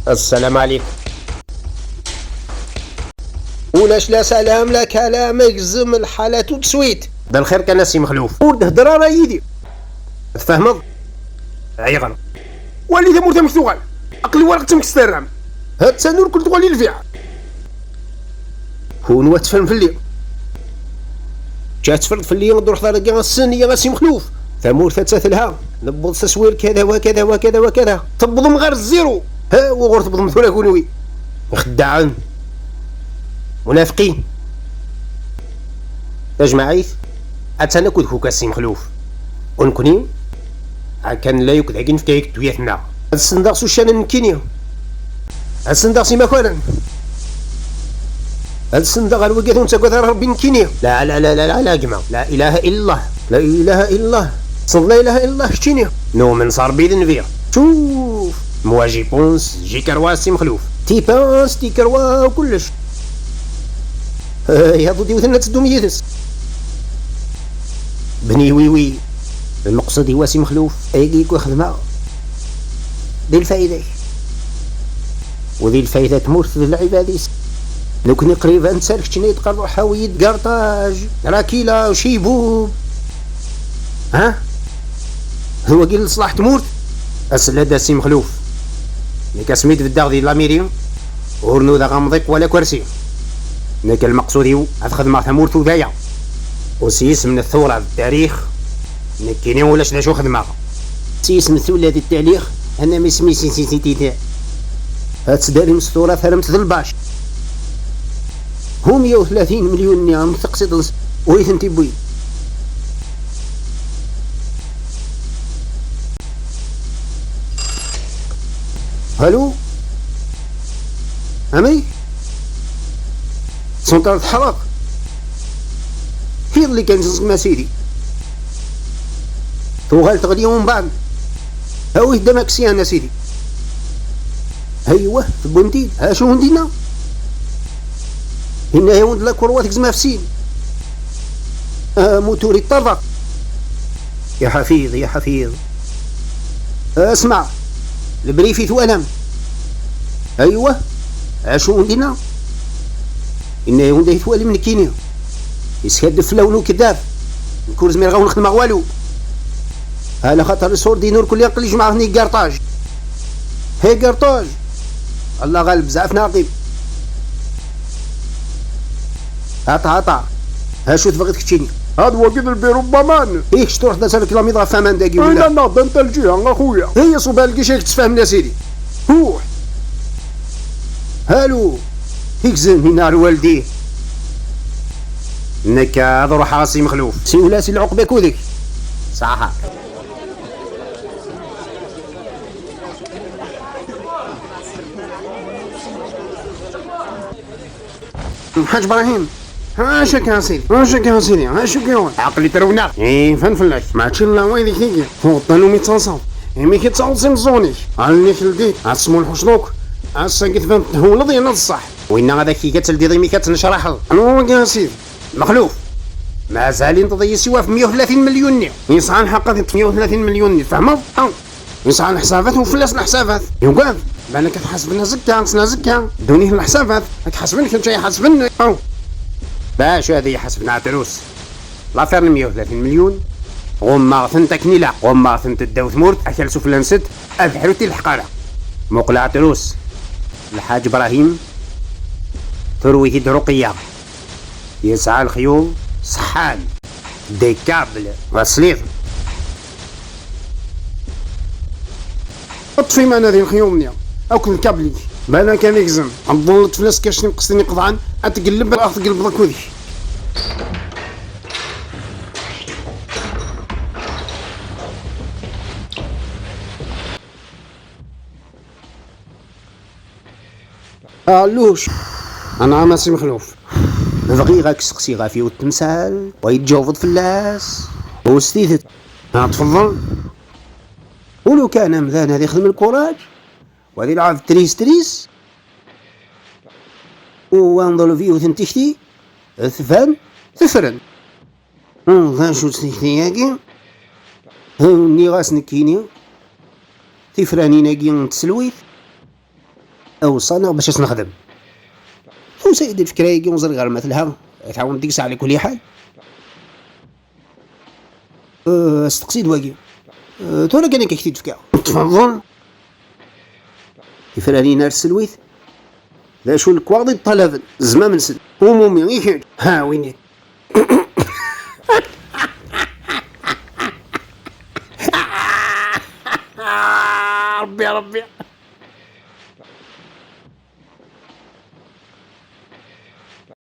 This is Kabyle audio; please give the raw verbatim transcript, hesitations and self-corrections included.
السلام عليكم. ولاش لا سلام لا كلام، اجزم الحالة tout de suite. بالخير كان سي مخلوف، ور تهدر راه يدي. تفهمض؟ عيغر. ولي ذا مرتم شتوغل. أقل ورق تمك سترام. هاد سنور كنت غالي الفيع. هون وتفهم في اللي. جات فرد في اللي يغدر حضر كاع السن يا غاسي مخلوف. ثمور فتات لها. نبض سسوير كذا وكذا وكذا وكذا. تبضم غير الزيرو. ها وغور تبضم ثولا كونوي. مخدعين. منافقين. تجمعيث. أتانا كود كوكا سي مخلوف. ونكوني. كان لا يكد عقين في كايك توياتنا. هاد الصندوق سوشان نكيني. هاد الصندوق سي مكوالن. هاد الصندوق غير وقيت ونتا قدر ربي نكيني. لا، لا، لا، لا، لا، لا، جماعة. لا إله إلا الله. لا إله إلا الله. صد لا إله إلا الله، شتيني. نو من صار بيد نبيع. شوف. مواجي بونس، جي كروا سي مخلوف. تي بونس، تي كروا وكلش. آه، يا ضدي وثنا تدوم يدس. بني وي وي. المقصد هو سي مخلوف، ايقيك وخدمة. دي الفايدة. وذي الفايدة تمورت للعباديس. لو كني قريبا نسالك شنو يتقرب حاوية قرطاج، راكيلا وشيبوب. ها؟ هو قيل لصلاح تمورت؟ أسلا دا سي مخلوف. نكا سميت بالداغ دي لاميري. ورنو ذا غامضيك ولا كرسي. نكا المقصود يو، هاد خدمة ثمورت وذايا. وسيس من الثورة التاريخ. نكيني ولا شنو شو خدمة. سيس من ثولة التاريخ. أنا مسمي سي سي سي تي تي. هاد سداري مستورة ثرمت ذا الباش. هم مية وثلاثين مليون نعم تقصد. ويثن تبوي. هلو؟ أمي؟ سنتر تحرق؟ هي اللي كان جزك ما سيدي. ثوغال تغلي ومن بعد. هاوي دمك سيان يا سيدي. هيوه، بنتي، ها شو هندينا؟ هنا يا ولد لا كرواتك زما في سين. آه، موتوري الطرف. يا حفيظ، يا حفيظ. آه، اسمع. البريفي توالم. ايوه. اشو ندينا؟ ان يهون ده يتوالم نكيني. يسكد فلاون وكذاب. نكون زمير غاون خدمة والو. على خاطر الصور دي نور كل ينقل يجمع هني قرطاج. هي قرطاج. الله غالب، زعف ناقم. عطا، عطا. ها شو تبغي تكتشيني؟ هاد هو قد البيرو بامان. ايه، شتو رحت سالك لا ميضا فامان داكي ولا؟ لا، لا، ده انت الجهة، اخويا. هي صوبها لك شي تتفاهم يا سيدي. روح. هالو. هيك زين من نار والديه. نك هذا روح راسي مخلوف. سي ولا سي العقبة كودك. صح. الحاج ابراهيم، ها شك يا سيدي، ها شك يا سيدي، ها شك يا ولد. عقلي ترونا. ايه، فين فلاك؟ ما تشيل لا وين ذيك ثيجي. فوق طنو ميتانصاف. ايه، مي كي تصاوصي مزوني. على اللي خلديك. عسمو الحوش دوك. عسا قد فهمت هو لضي نص صح. وإن هذا كي قتل دي ضيمي كتنشرح. انا والله يا سيدي. مخلوف. مازال ينتظر سوا في مية وثلاثين مليون نيو. يسعى الحق هذه مية وثلاثين مليون نيو، فهمت؟ أو. يسعى الحسابات وفلس الحسابات. يوقف. بالك تحاسبنا زكا، سنا زكا. دوني الحسابات. تحاسبني كنت يحاسبني. أو. باش هذه يحاسبنا عتروس. لا فيرم مية وثلاثين مليون. غمة ثنتك نيلا. غمة ثنت الدو ثمورت. أكل سفلى نسد. أبحرتي الحقارة. مقلع عتروس. الحاج إبراهيم. ثروي رقية. يسعى الخيول صحان. دي كابل وسليط. اطفي معنا هذه الخيول منيا. اكل الكابلي. بالا كان يكزم. عبد الله تفلس كاش نقصني قطعا. اتقلب راح تقلب ضكوذي. علوش. أنا عماسي مخلوف. بغي غاك سقسي غافي والتمثال ويتجاوبت فلاس. وستيثت. ها تفضل. ولو كان مذان هذا يخدم الكوراج وهذه يلعب تريس تريس. وانظر فيه تنتشتي. ثفان. ثفرن. ها شو تنتشتي ياكي. ها ني غاس نكيني. تفرانين اكي تسلويت. Awṣa-nneɣ bac ad s-nexdem. Tusa-yi-d lfekra-agi, ur ẓriɣ ɣer ma telha. Tɛawen deg-s ɛla kulli ḥal. Eh, asteqsi d wagi. Eh, tura kan akka k-t-id-fkiɣ. Tfeḍḍen. Tifranin ar tselwit. D acu lekwaɣeḍ i ṭṭalaben? Zmam-nsen. Umumi, i kečč? Ha, win-ik. Ṛebbi, Ṛebbi.